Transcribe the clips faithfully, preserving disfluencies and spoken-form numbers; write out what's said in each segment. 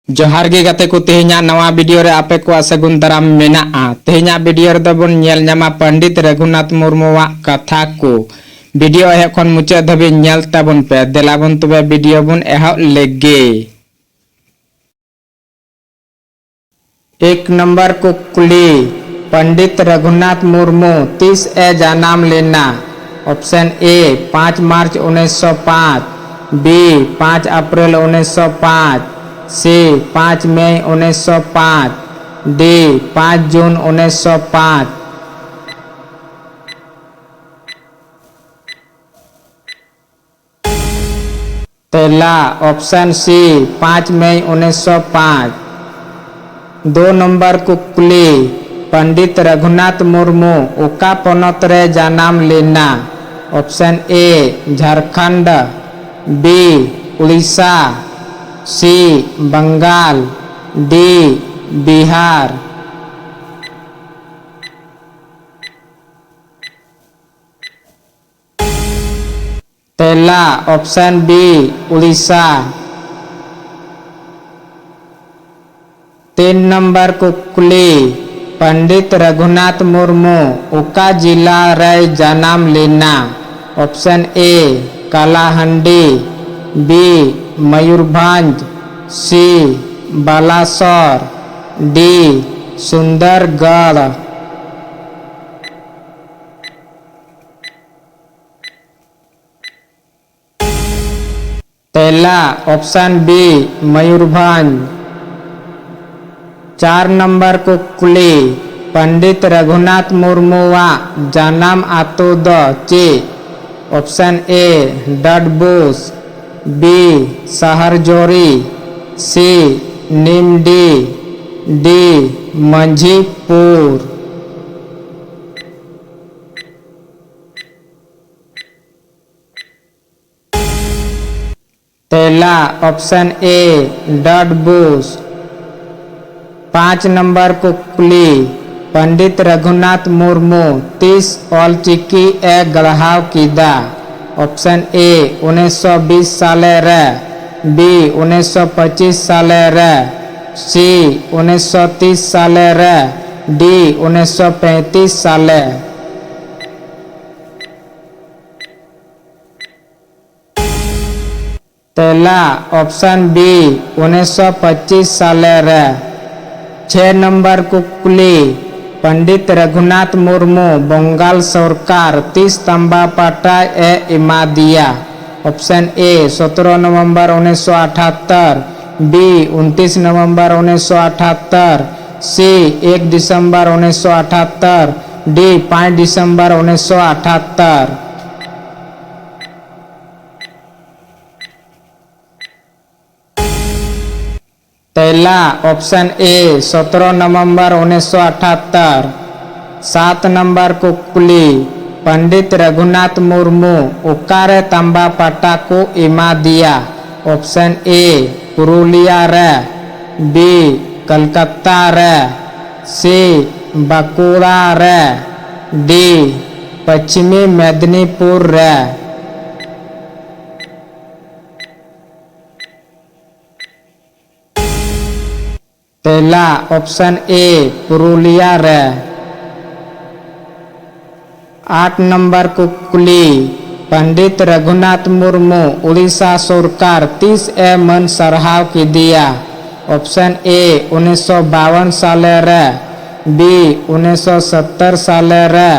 ᱡᱚᱦᱟᱨ ᱜᱮ ᱜᱟᱛᱮ ᱠᱚ, ᱛᱮᱦᱮᱧᱟᱜ ᱱᱟᱣᱟ ᱵᱷᱤᱰᱤᱭᱳ ᱨᱮ ᱟᱯᱮ ᱠᱚᱣᱟᱜ ᱥᱟᱹᱜᱩᱱ ᱫᱟᱨᱟᱢ ᱢᱮᱱᱟᱜᱼᱟ᱾ ᱛᱮᱦᱮᱧᱟᱜ ᱵᱷᱤᱰᱤᱭᱳ ᱨᱮᱫᱚ ᱵᱚᱱ ᱧᱮᱞ ᱧᱟᱢᱟ ᱯᱚᱱᱰᱤᱛ ᱨᱟᱹᱜᱷᱩᱱᱟᱛᱷ ᱢᱩᱨᱢᱩᱣᱟᱜ ᱠᱟᱛᱷᱟ ᱠᱚ᱾ ᱵᱷᱤᱰᱤᱭᱳ ᱮᱦᱚᱵ ᱠᱷᱚᱱ ᱢᱩᱪᱟᱹᱫ ᱫᱷᱟᱹᱵᱤᱡ ᱧᱮᱞ ᱛᱟᱵᱚᱱ ᱯᱮ᱾ ᱫᱮᱞᱟ ᱵᱚᱱ ᱛᱚᱵᱮ ᱵᱷᱤᱰᱤᱭᱳ ᱵᱚᱱ ᱮᱦᱚᱵ ᱞᱮᱜᱮ᱾ ᱮᱠ ᱱᱚᱢᱵᱚᱨ ᱠᱩᱠᱞᱤ, ᱯᱚᱱᱰᱤᱛ ᱨᱟᱹᱜᱷᱩᱱᱟᱛᱷ ᱢᱩᱨᱢᱩ ᱛᱤᱥ ᱮ ᱡᱟᱱᱟᱢ ᱞᱮᱱᱟ? ᱚᱯᱥᱮᱱ ᱮ, ᱯᱟᱸᱪ ᱢᱟᱨᱪ ᱩᱱᱤᱥᱥᱚ ᱯᱟᱸᱪ, ᱵᱤ, ᱯᱟᱸᱪ ᱮᱯᱨᱤᱞ ᱩᱱᱤᱥᱥᱚ ᱯᱟᱸᱪ, ᱥᱤ, ᱯᱟᱸᱪ ᱢᱮ ᱩᱱᱤᱥᱥᱚ ᱯᱟᱸᱪ, ᱰᱤ, ᱯᱟᱸᱪ ᱡᱩᱱ ᱩᱱᱤᱥᱥᱚ ᱯᱟᱸᱪ᱾ ᱛᱮᱞᱟ, ᱚᱯᱥᱮᱱ ᱥᱤ, ᱯᱟᱸᱪ ᱢᱮ ᱩᱱᱤᱥᱥᱚ ᱯᱟᱸᱪ᱾ ᱫᱩ ᱱᱚᱢᱵᱚᱨ ᱠᱩᱠᱞᱤ, ᱯᱚᱱᱰᱤᱛ ᱨᱟᱹᱜᱷᱩᱱᱟᱛᱷ ᱢᱩᱨᱢᱩ ᱚᱠᱟ ᱯᱚᱱᱚᱛ ᱨᱮ ᱡᱟᱱᱟᱢ ᱞᱮᱱᱟ? ᱚᱯᱥᱮᱱ ᱮ, ᱡᱷᱟᱨᱠᱷᱚᱸᱰ, ᱵᱤ, ᱩᱲᱤᱥᱥᱟ, ᱥᱤ, ᱵᱟᱝᱜᱟᱞ, ᱰᱤ, ᱵᱤᱦᱟᱨ᱾ ᱛᱮᱞᱟ, ᱚᱯᱥᱮᱱ ᱵᱤ, ᱩᱲᱤᱥᱥᱟ᱾ ᱛᱤᱱ ᱱᱚᱢᱵᱚᱨ ᱠᱩᱠᱞᱤ, ᱯᱚᱱᱰᱤᱛ ᱨᱟᱹᱜᱷᱩᱱᱟᱛᱷ ᱢᱩᱨᱢᱩ ᱚᱠᱟ ᱡᱤᱞᱟ ᱨᱮᱭ ᱡᱟᱱᱟᱢ ᱞᱮᱱᱟ? ᱚᱯᱥᱮᱱ ᱮ, ᱠᱟᱞᱟᱦᱟᱱᱰᱤ, ᱵᱤ, ᱢᱚᱭᱩᱨᱵᱷᱚᱸᱡᱽ, ᱥᱤ, ᱵᱟᱞᱟᱥᱚᱨ, ᱰᱤ, ᱥᱩᱱᱫᱚᱨᱜᱚᱲ᱾ ᱛᱮᱞᱟ, ᱚᱯᱥᱮᱱ ᱵᱤ, ᱢᱚᱭᱩᱨᱵᱷᱚᱸᱡᱽ᱾ ᱪᱟᱨ ᱱᱚᱢᱵᱚᱨ ᱠᱩᱠᱞᱤ, ᱯᱚᱱᱰᱤᱛ ᱨᱟᱹᱜᱷᱩᱱᱟᱛᱷ ᱢᱩᱨᱢᱩᱣᱟᱜ ᱡᱟᱱᱟᱢ ᱟᱛᱳ ᱫᱚ ᱪᱮᱫ? ᱚᱯᱥᱮᱱ ᱮ, ᱰᱚᱰᱵᱩᱥ, ᱵᱤ, ᱥᱟᱦᱟᱨᱡᱳᱨᱤ, ᱥᱤ, ᱱᱤᱢᱰᱤ, ᱰᱤ, ᱢᱟᱹᱡᱷᱤᱯᱩᱨ᱾ ᱛᱮᱞᱟ, ᱚᱯᱥᱮᱱ ᱮ, ᱰᱚᱰᱵᱩᱥ᱾ ᱯᱟᱸᱪ ᱱᱚᱢᱵᱚᱨ ᱠᱩᱠᱞᱤ, ᱯᱚᱱᱰᱤᱛ ᱨᱟᱹᱜᱷᱩᱱᱟᱛᱷ ᱢᱩᱨᱢᱩ ᱛᱤᱥ ᱚᱞᱪᱤᱠᱤ ᱮ ᱜᱟᱲᱦᱟᱣ ᱠᱮᱫᱟ? ᱚᱯᱥᱮᱱ ᱮ, ᱩᱱᱤᱥᱥᱚ ᱵᱤᱥ ᱥᱟᱞᱮ ᱨᱮ, B ᱩᱱᱤᱥᱥᱚ ᱯᱚᱸᱪᱤᱥ ᱥᱟᱞᱮ ᱨᱮ, C ᱩᱱᱤᱥᱥᱚ ᱛᱤᱥ ᱥᱟᱞᱮ ᱨᱮ, D ᱩᱱᱤᱥᱥᱚ ᱯᱮᱸᱭᱛᱤᱥ ᱥᱟᱞᱮ᱾ ᱛᱮᱞᱟ option B ᱩᱱᱤᱥᱥᱚ ᱯᱚᱸᱪᱤᱥ ᱥᱟᱞᱮ ᱨᱮ᱾ ᱪᱷᱮ ᱱᱚᱢᱵᱚᱨ ᱠᱩᱠᱞᱤ, ᱯᱚᱱᱰᱤᱛ ᱨᱚᱜᱷᱩᱱᱟᱛᱷ ᱢᱩᱨᱢᱩ ᱵᱚᱝᱜᱟᱞ ᱥᱚᱨᱠᱟᱨ ᱛᱤᱥ ᱛᱟᱢᱵᱟ ᱯᱟᱴᱟ ᱮ ᱮᱢᱟ ᱫᱮᱭᱟ? Option A ᱥᱚᱛᱨᱚ ᱱᱚᱵᱷᱮᱢᱵᱚᱨ ᱩᱱᱤᱥᱥᱚ ᱟᱴᱷᱟᱛᱛᱚᱨ, B ᱩᱱᱛᱤᱥ ᱱᱚᱵᱷᱮᱢᱵᱚᱨ ᱩᱱᱤᱥᱥᱚ ᱟᱴᱷᱟᱛᱛᱚᱨ, C ᱮᱠ ᱰᱤᱥᱮᱢᱵᱚᱨ ᱩᱱᱤᱥᱥᱚ ᱟᱴᱷᱟᱛᱛᱚᱨ, D ᱯᱟᱸᱪ ᱰᱤᱥᱮᱢᱵᱚᱨ ᱩᱱᱤᱥᱥᱚ ᱟᱴᱷᱟᱛᱛᱚᱨ᱾ ᱛᱮᱞᱟ option A ᱥᱚᱛᱨᱚ ᱱᱚᱵᱷᱮᱢᱵᱚᱨ ᱩᱱᱤᱥᱥᱚ ᱟᱴᱷᱟᱛᱛᱚᱨ᱾ ᱥᱟᱛ ᱱᱚᱢᱵᱚᱨ ᱠᱩᱠᱞᱤ, ᱯᱚᱱᱰᱤᱛ ᱨᱚᱜᱷᱩᱱᱟᱛᱷ ᱢᱩᱨᱢᱩ ᱚᱠᱟᱨᱮ ᱛᱟᱢᱵᱟ ᱯᱟᱴᱟ ᱠᱚ ᱮᱢᱟ ᱫᱮᱭᱟ? Option A ᱯᱩᱨᱩᱞᱤᱭᱟ ᱨᱮ, B ᱠᱚᱞᱠᱟᱛᱟ ᱨᱮ, C ᱵᱟᱸᱠᱩᱲᱟ ᱨᱮ, D ᱯᱚᱪᱷᱤᱢᱤ ᱢᱮᱫᱽᱱᱤᱯᱩᱨ ᱨᱮ᱾ ᱛᱮᱞᱟ option A ᱯᱩᱨᱩᱞᱤᱭᱟ ᱨᱮ᱾ ᱟᱴ ᱱᱚᱢᱵᱚᱨ ᱠᱩᱠᱞᱤ, ᱯᱚᱱᱰᱤᱛ ᱨᱚᱜᱷᱩᱱᱟᱛᱷ ᱢᱩᱨᱢᱩ ᱩᱲᱤᱥᱥᱟ ᱥᱚᱨᱠᱟᱨ ᱛᱤᱥ ᱮ ᱢᱟᱹᱱ ᱥᱟᱨᱦᱟᱣ ᱠᱮᱫᱮᱭᱟ? Option A ᱩᱱᱤᱥᱥᱚ ᱵᱟᱣᱚᱱ ᱥᱟᱞᱮ ᱨᱮ, B ᱩᱱᱤᱥᱥᱚ ᱥᱚᱛᱛᱚᱨ ᱥᱟᱞᱮ ᱨᱮ,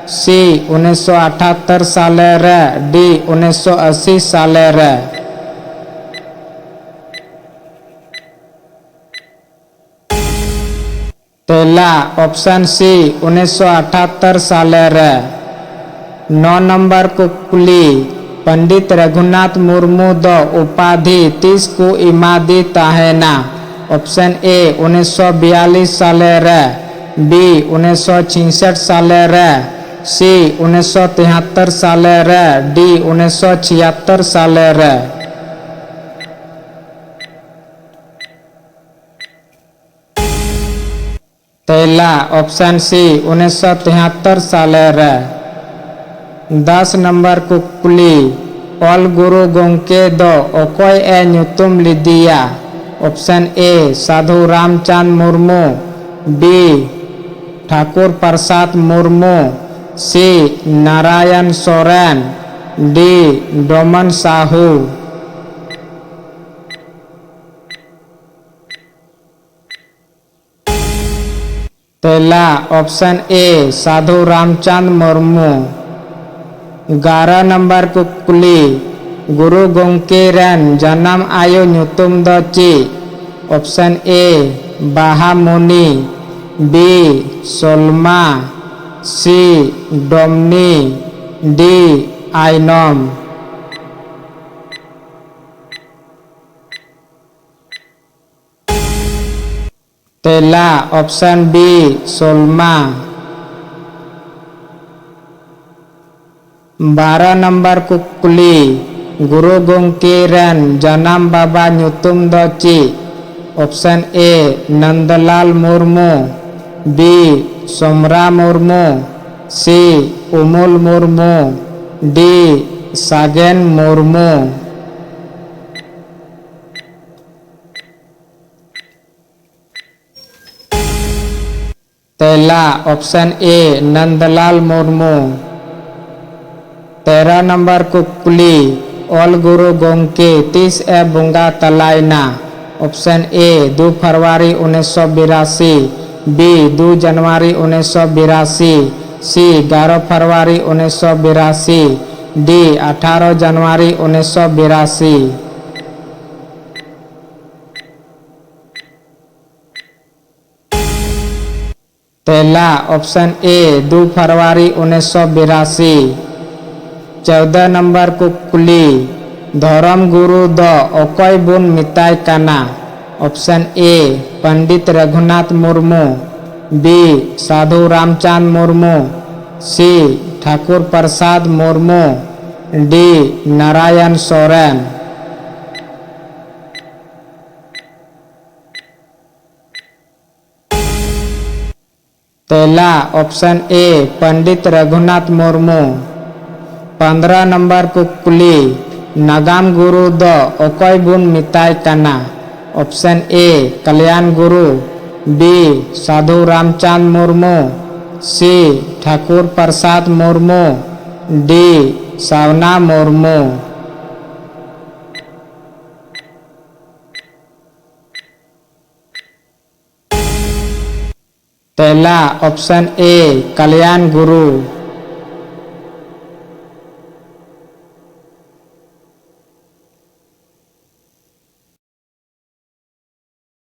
C ᱩᱱᱤᱥᱥᱚ ᱟᱴᱷᱟᱛᱛᱚᱨ ᱥᱟᱞᱮ ᱨᱮ, D ᱩᱱᱤᱥᱥᱚ ᱟᱥᱤ ᱥᱟᱞᱮ ᱨᱮ᱾ ᱛᱮᱞᱟ option C ᱩᱱᱤᱥᱥᱚ ᱟᱴᱷᱟᱛᱛᱚᱨ ᱥᱟᱞᱮ ᱨᱮ᱾ ᱱᱚ ᱱᱚᱢᱵᱚᱨ ᱠᱩᱠᱞᱤ, ᱯᱚᱱᱰᱤᱛ ᱨᱚᱜᱷᱩᱱᱟᱛᱷ ᱢᱩᱨᱢᱩ ᱫᱚ ᱩᱯᱟᱫᱷᱤ ᱛᱤᱥ ᱠᱚ ᱮᱢᱟᱫᱮ ᱛᱟᱦᱮᱱᱟ? Option A ᱩᱱᱤᱥᱥᱚ ᱵᱤᱭᱟᱞᱤᱥ ᱥᱟᱞᱮ ᱨᱮ, B ᱩᱱᱤᱥᱥᱚ ᱪᱷᱤᱭᱥᱚᱴ ᱥᱟᱞᱮ ᱨᱮ, C ᱩᱱᱤᱥᱥᱚ ᱛᱮᱦᱟᱛᱛᱚᱨ ᱥᱟᱞᱮ ᱨᱮ, D ᱩᱱᱤᱥᱥᱚ ᱪᱷᱤᱭᱟᱛᱛᱚᱨ ᱥᱟᱞᱮ ᱨᱮ᱾ ᱛᱮᱞᱟ option C ᱩᱱᱤᱥᱥᱚ ᱛᱮᱦᱟᱛᱛᱚᱨ ᱥᱟᱞᱮ ᱨᱮ᱾ ᱫᱚᱥ ᱱᱚᱢᱵᱚᱨ ᱠᱩᱠᱞᱤ, ᱚᱞ ᱜᱩᱨᱩ ᱜᱚᱢᱠᱮ ᱫᱚ ᱚᱠᱚᱭ ᱮ ᱧᱩᱛᱩᱢ ᱞᱮᱫᱮᱭᱟ? Option A, Sadhu Ramchand Murmu, B, Thakur Prasad Murmu, C, Narayan Soren, D, Doman ᱥᱟᱦᱩ᱾ ᱛᱮᱞᱟ, Option A, ᱥᱟᱹᱫᱷᱩ ᱨᱟᱢᱪᱟᱸᱫᱽ ᱢᱩᱨᱢᱩ᱾ ᱮᱜᱟᱨᱚ ᱱᱚᱢᱵᱚᱨ ᱠᱩᱠᱞᱤ, ᱜᱩᱨᱩ ᱜᱚᱢᱠᱮ ᱨᱮᱱ ᱡᱟᱱᱟᱢ ᱟᱭᱳ ᱧᱩᱛᱩᱢ ᱫᱚ ᱪᱮᱫ? Option A, ᱵᱟᱦᱟᱢᱩᱱᱤ, B, Salma, C, ᱰᱚᱢᱱᱤ, D, ᱟᱭᱱᱚᱢ᱾ ᱛᱮᱞᱟ, Option B, ᱥᱚᱞᱢᱟ᱾ ᱵᱟᱨᱚ ᱱᱚᱢᱵᱚᱨ ᱠᱩᱠᱞᱤ, ᱜᱩᱨᱩ ᱜᱚᱢᱠᱮ ᱨᱮᱱ ᱡᱟᱱᱟᱢ ᱵᱟᱵᱟ ᱧᱩᱛᱩᱢ ᱫᱚ ᱪᱮᱫ? Option A, Nandlal Murmu, B, ᱥᱚᱢᱨᱟ Murmu, C, ᱩᱢᱩᱞ ᱢᱩᱨᱢᱩ, D, ᱥᱟᱜᱮᱱ ᱢᱩᱨᱢᱩ᱾ ᱛᱮᱞᱟ, Option A, ᱱᱚᱱᱫᱚᱞᱟᱞ ᱢᱩᱨᱢᱩ᱾ ᱛᱮᱨᱚ ᱱᱚᱢᱵᱚᱨ ᱠᱩᱠᱞᱤ, ᱚᱞ ᱜᱩᱨᱩ ᱜᱚᱢᱠᱮ ᱛᱤᱥ ᱮ ᱵᱚᱸᱜᱟ ᱛᱟᱞᱟᱭᱮᱱᱟ? Option A, ᱫᱩ ᱯᱷᱮᱵᱽᱨᱩᱣᱟᱨᱤ ᱩᱱᱤᱥᱥᱚ ᱵᱤᱨᱟᱥᱤ, B, ᱫᱩ ᱡᱟᱱᱩᱣᱟᱨᱤ ᱩᱱᱤᱥᱥᱚ ᱵᱤᱨᱟᱥᱤ, C, ᱮᱜᱟᱨᱚ ᱯᱷᱮᱵᱽᱨᱩᱣᱟᱨᱤ ᱩᱱᱤᱥᱥᱚ ᱵᱤᱨᱟᱥᱤ, D, ᱟᱴᱷᱟᱨᱚ ᱡᱟᱱᱩᱣᱟᱨᱤ ᱩᱱᱤᱥᱥᱚ ᱵᱤᱨᱟᱥᱤ᱾ ᱛᱮᱞᱟ, Option A, ᱫᱩ ᱯᱷᱮᱵᱽᱨᱩᱣᱟᱨᱤ ᱩᱱᱤᱥᱥᱚ ᱵᱤᱨᱟᱥᱤ᱾ ᱪᱳᱫᱫᱚ ᱱᱚᱢᱵᱚᱨ ᱠᱩᱠᱞᱤ, ᱫᱷᱚᱨᱚᱢ ᱜᱩᱨᱩ ᱫᱚ ᱚᱠᱚᱭ ᱵᱚᱱ ᱢᱮᱛᱟᱭ ᱠᱟᱱᱟ? Option A, Pandit Raghunath Murmu, B, Sadhu Ramchand Murmu, C, Thakur Prasad Murmu, D, Narayan Soren. ᱛᱮᱞᱟ, Option A, ᱯᱚᱱᱰᱤᱛ ᱨᱚᱜᱷᱩᱱᱟᱛᱷ ᱢᱩᱨᱢᱩ᱾ ᱯᱚᱱᱫᱽᱨᱚ ᱱᱚᱢᱵᱚᱨ ᱠᱩᱠᱞᱤ, ᱱᱟᱜᱟᱢ ᱜᱩᱨᱩ ᱫᱚ ᱚᱠᱚᱭ ᱵᱚᱱ ᱢᱮᱛᱟᱭ ᱠᱟᱱᱟ? Option A, Kalyan Guru, B, Sadhu Ramchand Murmu, C, Thakur Prasad Murmu, D, Sawna Murmu. ᱛᱮᱞᱟ, ᱚᱯᱥᱮᱱ ᱮ, ᱠᱟᱞᱭᱟᱱ ᱜᱩᱨᱩ᱾